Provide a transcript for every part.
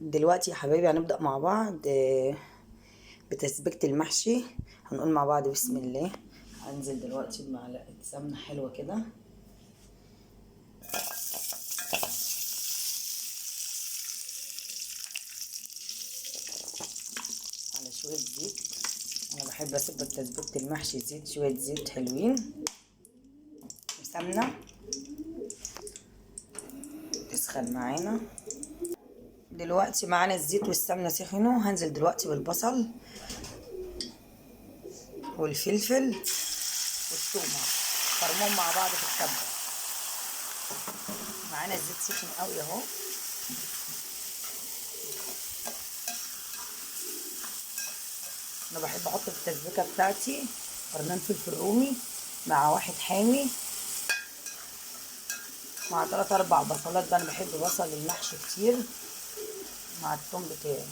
دلوقتي يا حبايبي هنبدأ مع بعض بتسبيكة المحشي. هنقول مع بعض بسم الله. هنزل دلوقتي بمعلقة سمنة حلوة كده، على شوية زيت. أنا بحب أسبك تسبيكة المحشي زيت، شوية زيت حلوين وسمنة تسخن معانا. دلوقتي معانا الزيت والسمنة سخنوا. هنزل دلوقتي بالبصل والفلفل والثومة، فرمهم مع بعض في الكبة. معانا الزيت سخن قوي اهو. انا بحب احط في التسبيكة بتاعتي قرنين فلفل رومي مع واحد حامي مع 3 4 بصلات. بقى انا بحب بصل المحشي كتير مع الثوم بتاعي.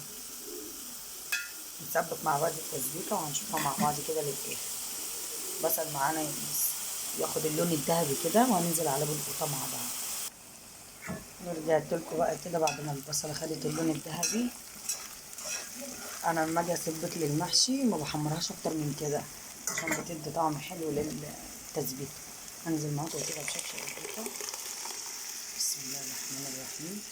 نسبك مع بعض التسبيكة وهنشوفها مع بعض كده للآخر. بصل معانا ياخد اللون الذهبي كده، وهننزل على بالقوطة مع بعض. ورجعت لكم بقى كده بعد ما البصله خدت اللون الذهبي. انا لما اجي اسبك للمحشي ما بحمرهاش اكتر من كده عشان بتدي طعم حلو للتسبيكه. هنزل معاكم كده بشكل القوطه. بسم الله الرحمن الرحيم.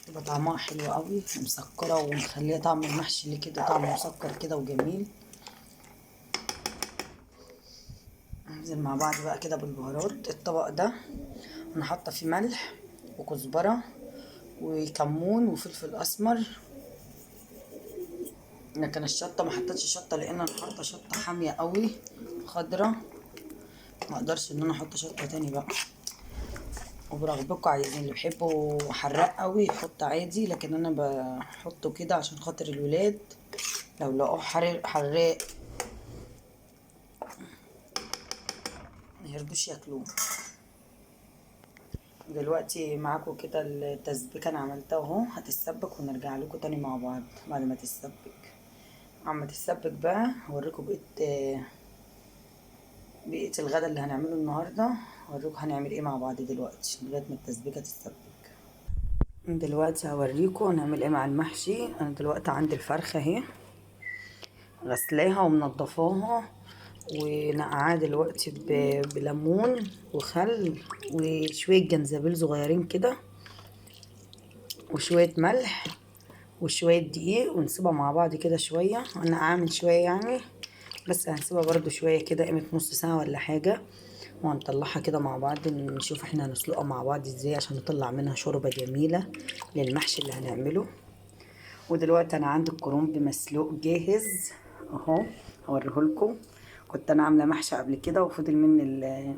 تبقى طعمها حلو قوي، مسكره ومخليه طعم المحشي ليه كده طعم مسكر كده وجميل. ننزل مع بعض بقى كده بالبهارات. الطبق ده انا حاطه فيه ملح وكزبره وكمون وفلفل اسمر، لكن الشطه ما حطيتش شطه لان انا حاطه شطه حامية قوي خضرة، ما اقدرش ان انا احط شطه تاني بقى. وبرغبكم عايزين اللي بيحبوا حراق قوي يحط عادي، لكن انا بحطه كده عشان خاطر الولاد لو لقوه حراق ما يرضوش ياكلوه. دلوقتي معاكم كده التسبيكه انا عملتها اهو، هتتسبك ونرجع لكم تاني مع بعض بعد ما تتسبك. اما تتسبك بقى هوريكم بقية الغدا اللي هنعمله النهارده، هوريكم هنعمل ايه مع بعض دلوقتي لغاية ما التسبيكه تتسبك. دلوقتي هوريكم هنعمل ايه مع المحشي. انا دلوقتي عندي الفرخه اهي، غسلاها ومنضفاها ونقعاها دلوقتي بليمون وخل وشوية جنزبيل صغيرين كده وشوية ملح وشوية دقيق، ونسيبها مع بعض كده شوية. انا اعمل شوية يعني، بس هنسيبها برضو شوية كده قيمة نص ساعة ولا حاجة، وهنطلعها كده مع بعض نشوف احنا هنسلقها مع بعض ازاي عشان نطلع منها شوربة جميلة للمحشي اللي هنعمله. ودلوقتي انا عندي الكرنب مسلوق جاهز اهو، هوريهولكم. كنت انا عامله محشي قبل كده وفضل مني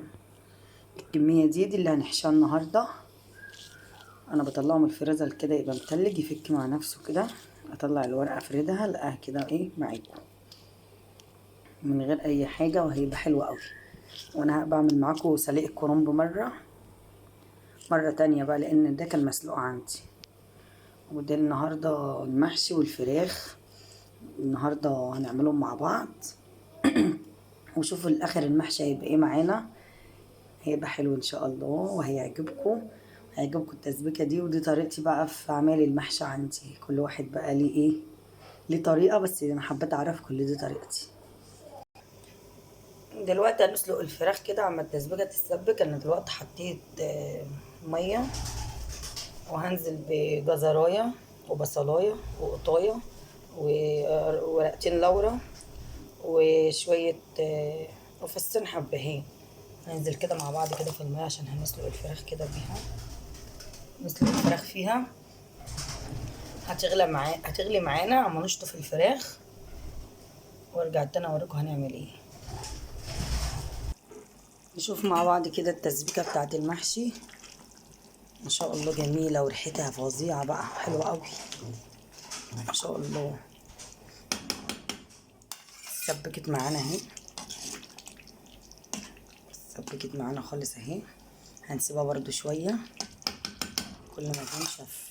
الكمية دي اللي هنحشيها النهارده. انا بطلعه من الفريزر كده يبقى متلج يفك مع نفسه كده، اطلع الورقة افردها الاقيها كده ايه معاكم من غير اي حاجة، وهيبقى حلو قوي. وانا بعمل معاكم سليق الكرنب مرة تانية بقى، لان ده كان مسلوق عندي. وده النهارده المحشي والفراخ النهارده هنعملهم مع بعض. وشوفوا الاخر المحشي هيبقى ايه معانا، هيبقى حلو ان شاء الله وهيعجبكم، هيعجبكم التسبيكه دي. ودي طريقتي بقى في اعمال المحشي عندي، كل واحد بقى ليه ايه ليه طريقه، بس انا حبيت اعرفكم اللي دي طريقتي. دلوقتي هنسلق الفراخ كده عما التسبيكه تتسبك. انا دلوقتي حطيت مية، وهنزل بجزرايه وبصلايه وقطايه وورقتين لورا وشوية وفصين حبهان. هننزل كده مع بعض كده في المية عشان هنسلق الفراخ كده بيها، نسلق الفراخ فيها. هتغلي معانا عما نشطف الفراخ، وارجع تاني اوريكم هنعمل ايه. نشوف مع بعض كده التسبيكه بتاعت المحشي، ما شاء الله جميلة وريحتها فظيعة بقى، حلوة قوي ما شاء الله. سبكت معانا اهي، سبكت معانا خالص اهي. هنسيبها برضو شوية، كل ما تنشف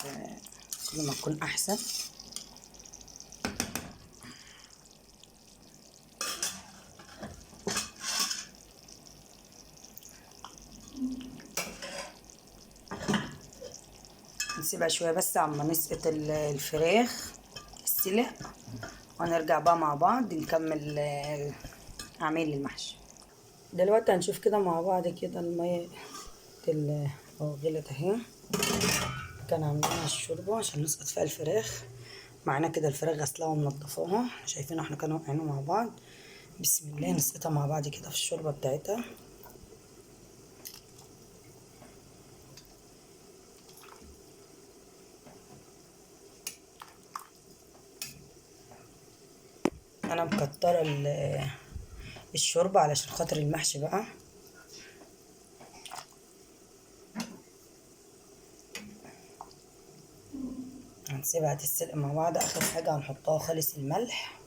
كل ما تكون احسن. هنسيبها شوية بس عما نسقط الفراخ السلق، وهنرجع بقى مع بعض نكمل اعمال المحشي. دلوقتي هنشوف كده مع بعض كده المية غلت اهي، كان عاملينها الشوربة عشان نسقط فيها الفراخ. معانا كده الفراخ غسلاها ومنضفاها، شايفين احنا كانوا واقعين مع بعض. بسم الله نسقطها مع بعض كده في الشوربة بتاعتها. انا مكتره الشوربة علشان خاطر المحشي بقى. هنسيبها تتسلق مع بعض. اخر حاجة هنحطها خالص الملح،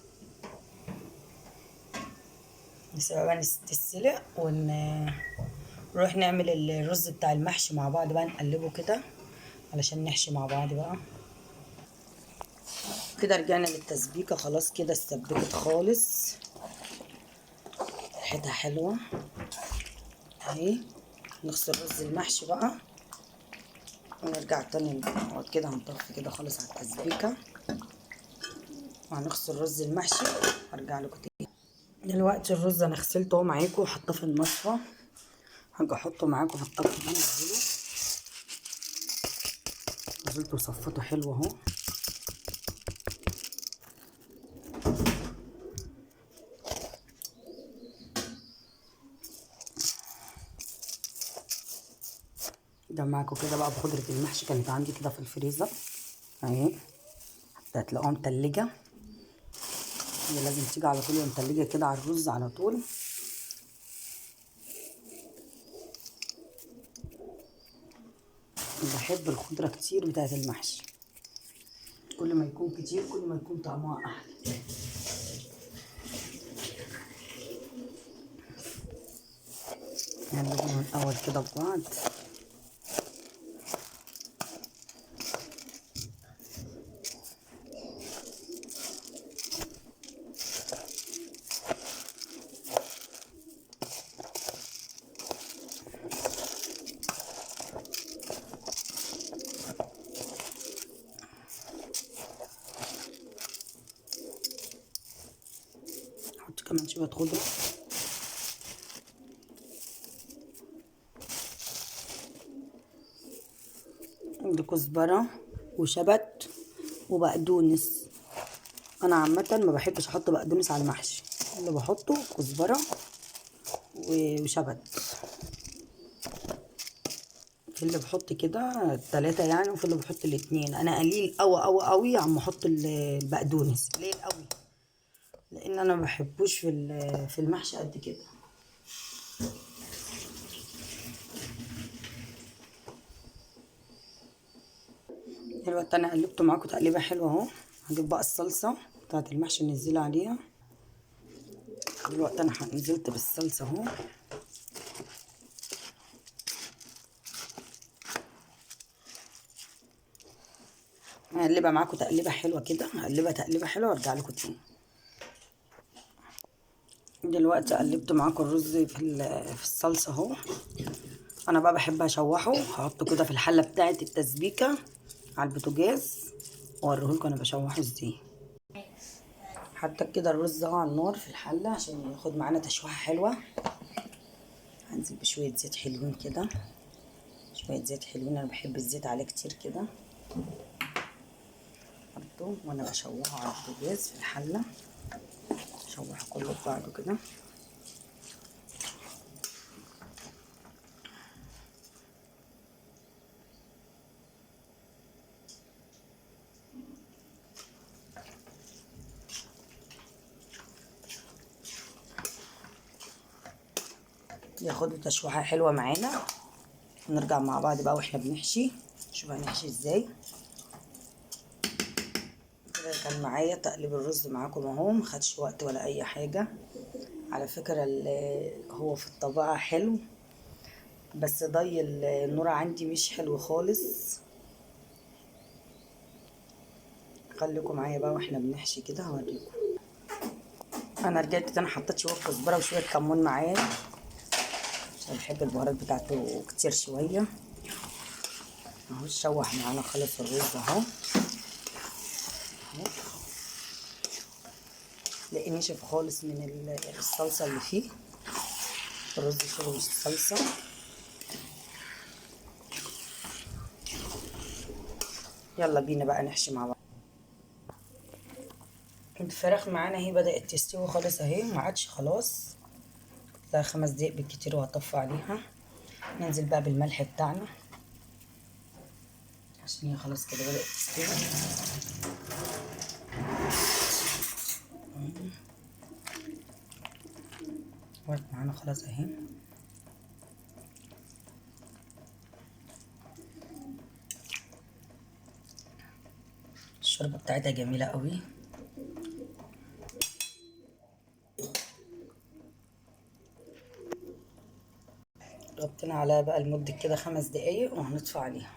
نسيبها بقى تتسلق ونروح نعمل الرز بتاع المحشي مع بعض بقى، نقلبه كده علشان نحشي مع بعض بقى. كده رجعنا للتسبيكه خلاص، كده اتسبكت خالص، ريحتها حلوة اهي. نغسل رز المحشي بقى ونرجع تاني نقعد كده، هنطفي كده خالص على التسبيكه وهنغسل رز المحشي وارجع لكم تاني. دلوقتي الرز انا غسلته اهو معاكم وحطاه في المصفى، هاجي احطه معاكم في الطبق ده، انزله نزلته وصفته حلو اهو. ده معاكم كده بقى بخضرة المحشي كانت عندي كده في الفريزر اهي، حتى هتلاقوها متلجة، هي لازم تيجي على طول متلجة كده على الرز على طول. بحب الخضرة كتير بتاعت المحشي، كل ما يكون كتير كل ما يكون طعمها احلى. نقلبهم الاول كده ببعض. نحط كمان شوية خضرة. دي كزبرة وشبت وبقدونس. انا عامة ما بحبش احط بقدونس على المحشي، اللي بحطه كزبرة وشبت. في اللي بحط كده التلاتة يعني، وفي اللي بحط الاتنين. انا قليل قوي قوي قوي عم احط البقدونس، قليل قوي، لان انا ما بحبوش في المحشي قد كده. دلوقتي انا قلبته معاكم تقليبه حلوة اهو. هجيب بقى الصلصه بتاعت المحشي ننزلها عليها. دلوقتي انا نزلت بالصلصه اهو. هقلبها معاكم تقليبه حلوة كده، هقلبها تقليبه حلوة وارجع لكم تاني. دلوقتي قلبت معاكم الرز في الصلصه اهو. انا بقى بحب اشوحه، هحطه كده في الحلة بتاعه التسبيكه على البوتاجاز واوريه لكم انا بشوحه ازاي. حتى كده الرز اهو على النار في الحلة عشان ياخد معانا تشويحه حلوة. هنزل بشوية زيت حلوين كده، شوية زيت حلوين، انا بحب الزيت عليه كتير كده برضو. وانا بشوحه على البوتاجاز في الحلة، شوحه كله في بعضه كده. ياخدوا تشويحه حلوة معانا. ونرجع مع بعض بقى واحنا بنحشي، شوف هنحشي ازاي. كده كان معايا تقليب الرز معاكم اهو، مخدش وقت ولا اي حاجة. على فكرة هو في الطبقة حلو، بس ضي النور عندي مش حلو خالص. خليكم معايا بقى واحنا بنحشي كده هوريكم. انا رجعت تاني حطيت شوية كزبره وشوية كمون معايا عشان بحب البهارات بتاعته كتير شوية. اهو اتشوح معانا خالص الرز اهو، لقي نشف خالص من الصلصه اللي فيه. الرز شرب الصلصه. يلا بينا بقى نحشي مع بعض. الفراخ معانا اهي بدأت تستوي خالص اهي، ما عادش خلاص، لها 5 دقايق بالكتير وهطفي عليها. ننزل بقى بالملح بتاعنا عشان هي خلاص كده بدأت تستوي. ورد معانا خلاص اهي. الشوربة بتاعتها جميلة قوي. غطينا عليها بقى لمدة كده 5 دقايق وهنطفي عليها.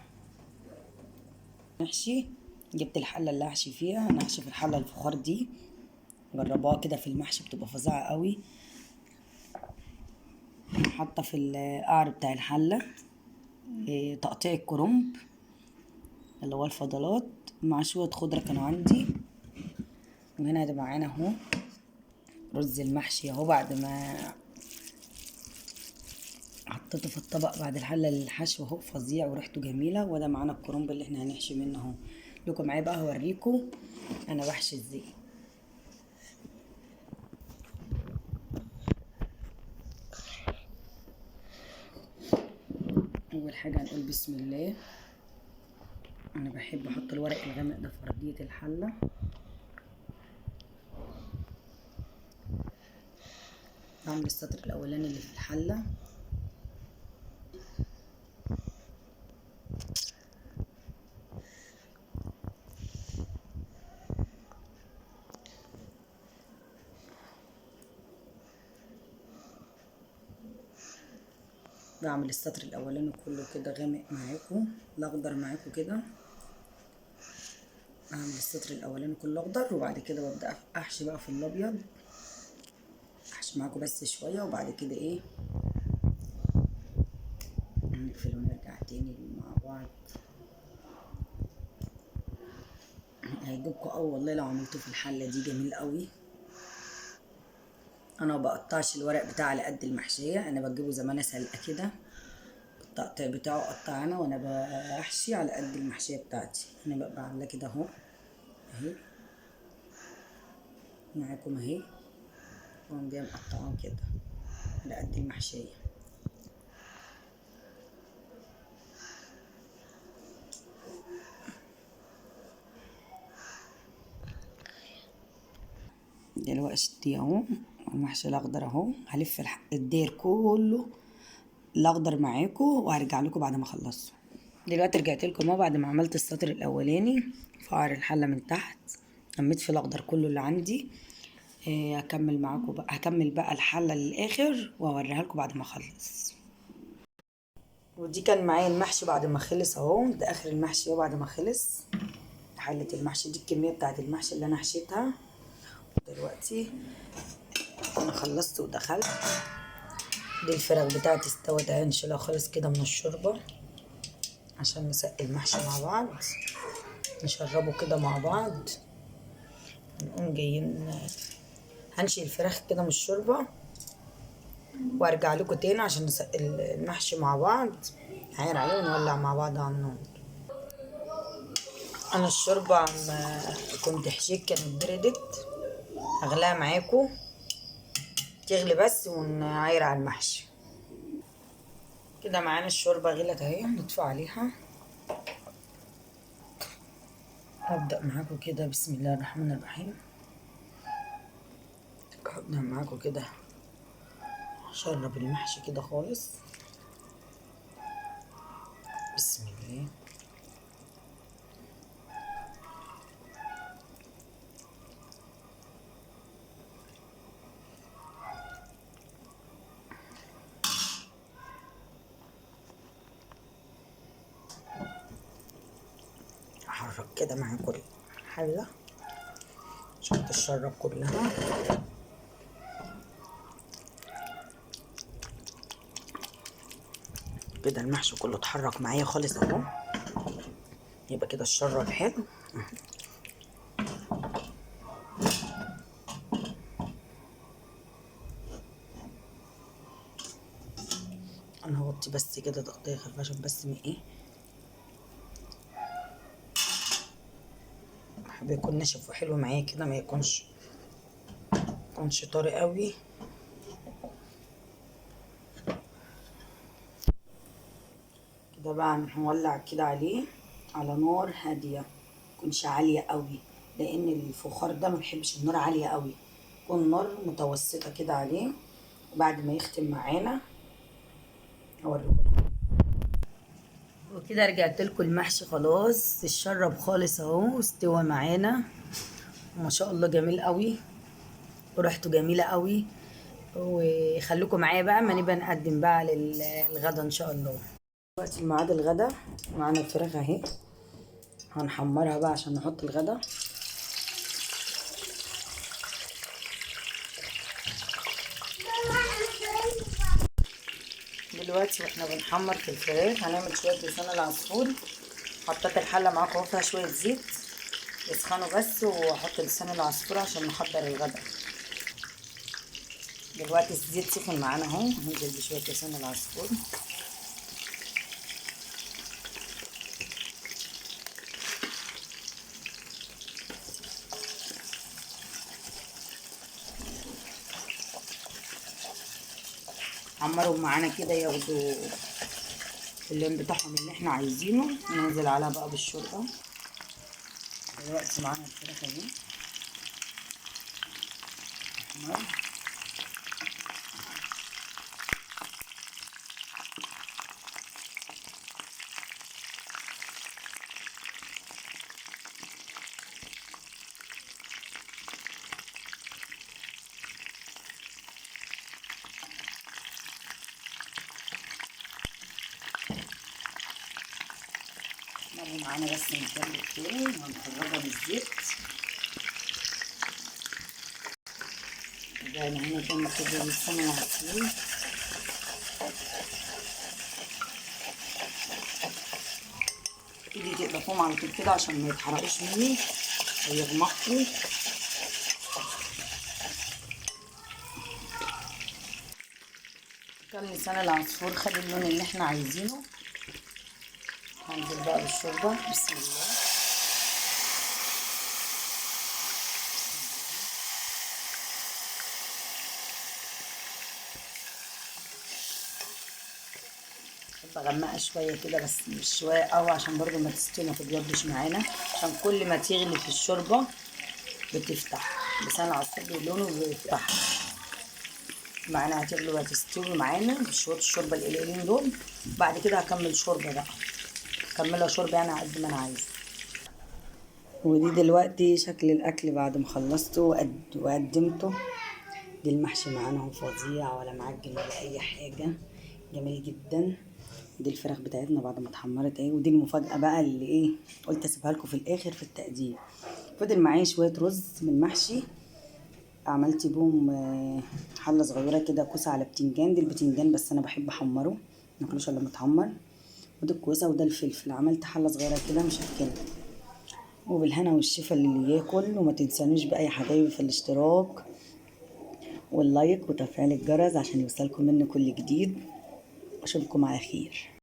نحشي. جبت الحلة اللي هحشي فيها، هنحشي في الحلة الفخار دي، جربوها كده في المحشي بتبقى فظيعة قوي. حاطة في القعر بتاع الحلة تقطيع الكرنب اللي هو الفضلات مع شوية خضرة كانوا عندي. وهنا ده معانا اهو رز المحشي اهو، بعد ما حطيته في الطبق بعد الحلة للحشو اهو، فظيع وريحته جميلة. وده معانا الكرنب اللي احنا هنحشي منه اهو. لكم معايا بقى هوريكم انا بحشي ازاي. اول حاجة هنقول بسم الله. انا بحب احط الورق الغامق ده في ارضية الحلة. بعمل السطر الاولاني اللي في الحلة. بعمل السطر الاولاني كله كده غامق معاكم، الاخضر معاكم كده. اعمل السطر الاولاني كله اخضر، وبعد كده ببدا احشي بقى في الابيض. احشي معاكم بس شوية وبعد كده ايه نقفل ونرجع تاني مع بعض. هيعجبكم قوي والله لو عملتوه في الحلة دي، جميل قوي. انا ما بقطعش الورق بتاعي على قد المحشيه، انا بجيبه زي ما انا سلقه كده، التقطيع بتاعه قطع انا وانا بحشي على قد المحشيه بتاعتي. انا ببقى عامله كده اهو، اهي معاكم اهي، واقوم جاية مقطعاه كده على قد المحشيه. دلوقتي اهو المحشي الاخضر اهو، هلف الدير كله الاخضر معاكم وهرجع لكم بعد ما اخلصه. دلوقتي رجعت لكم اهو بعد ما عملت السطر الاولاني في قعر الحلة من تحت، لميت في الاخضر كله اللي عندي. هكمل معاكم بقى، هكمل بقى الحلة للاخر واوريها لكم بعد ما اخلص. ودي كان معايا المحشي بعد ما خلص اهو، ده اخر المحشي اهو بعد ما خلص. حله المحشي دي الكمية بتاعت المحشي اللي انا حشيتها. دلوقتي انا خلصت ودخلت. دي الفراخ بتاعتي استوت اهي، نشيلها خالص كده من الشوربة عشان نسقي المحشي مع بعض، نشربه كده مع بعض. نقوم جايين هنشيل الفراخ كده من الشوربة وارجع لكم تاني عشان نسقي المحشي مع بعض. نعاير عليه ونولع مع بعض على النار. انا الشوربة كنت حشيت كانت بردت، هغليها معاكم تغلي بس ونعاير على المحشي كده. معانا الشوربة غلت اهي، نطفي عليها. هبدأ معاكم كده بسم الله الرحمن الرحيم. هبدأ معاكم كده اشرب المحشي كده خالص بسم الله. احرك كده مع كل حلة عشان تتشرب كلها. كده المحشي كله اتحرك معايا خالص اهو. يبقى كده اتشرب حلو. انا هوطي بس كده تغطيه خفيفة عشان بس ما ايه، بحب يكون ناشف وحلو معايا كده، ما يكونش طري قوي كده. بقى هنولع كده عليه على نار هادية، متكونش عالية قوي، لان الفخار ده ما بيحبش النار عالية قوي، تكون نار متوسطه كده عليه. وبعد ما يختم معانا هوريهولكم. وكده رجعت لكم المحشي خلاص اتشرب خالص اهو، استوى معانا ما شاء الله، جميل قوي وريحته جميلة قوي. وخليكم معايا بقى ما نبقى نقدم بقى للغدا ان شاء الله. دلوقتي ميعاد الغدا، معانا الفراخ اهي هنحمرها بقى عشان نحط الغدا. دلوقتي واحنا بنحمر في الفراخ هنعمل شوية لسان العصفور. حطيت الحلة معاكم اهو فيها شوية زيت يسخنوا بس، واحط لسان العصفور عشان نحضر الغدا. دلوقتي الزيت سخن معانا اهو، هننزل بشوية لسان العصفور. حمروا معانا كده ياخدوا اللون بتاعهم اللي احنا عايزينه. ننزل عليها بقى بالشوربه. دلوقتي معانا الفراخ اهي احمر. معانا بس نكمل تاني وهنخرجها من الزيت. رجعنا هنا تاني كده لسان العصفور. ايدي تقطفهم على طول كده عشان ما يتحرقوش مني ويغمقوا. كام لسان العصفور خد اللون اللي احنا عايزينه. هنزل بقى بالشوربه، بسم الله. بحب اغمقها شوية كده بس مش شوية قوي عشان برضو ما تستوي ما تبيضش معانا، عشان كل ما تغلي في الشوربة بتفتح لسان العصفور لونه بيفتح معانا. هتغلي وهتستوي معانا بشوية الشوربة القليلين دول. بعد كده هكمل شوربة بقى، كملها شوربة يعني على قد ما انا عايزه. ودي دلوقتي شكل الاكل بعد ما خلصته وقدمته. دي المحشي معانا هو فظيع ولا معجن ولا اي حاجة، جميل جدا. دي الفراخ بتاعتنا بعد ما اتحمرت اهي. ودي المفاجاة بقى اللي ايه قلت اسيبها لكم في الاخر في التقديم. فضل معايا شوية رز من المحشي، عملت بهم حله صغيرة كده كوسة على بتنجان. دي البتنجان بس انا بحب احمره، ما اكلوش الا متحمر. وده الكوسه وده الفلفل، عملت حله صغيرة كده مشكلة. وبالهنا والشفا اللي ياكل. وما تنسانوش بقى يا حبايبي في الاشتراك واللايك وتفعيل الجرس عشان يوصلكم مني كل جديد. اشوفكم على خير.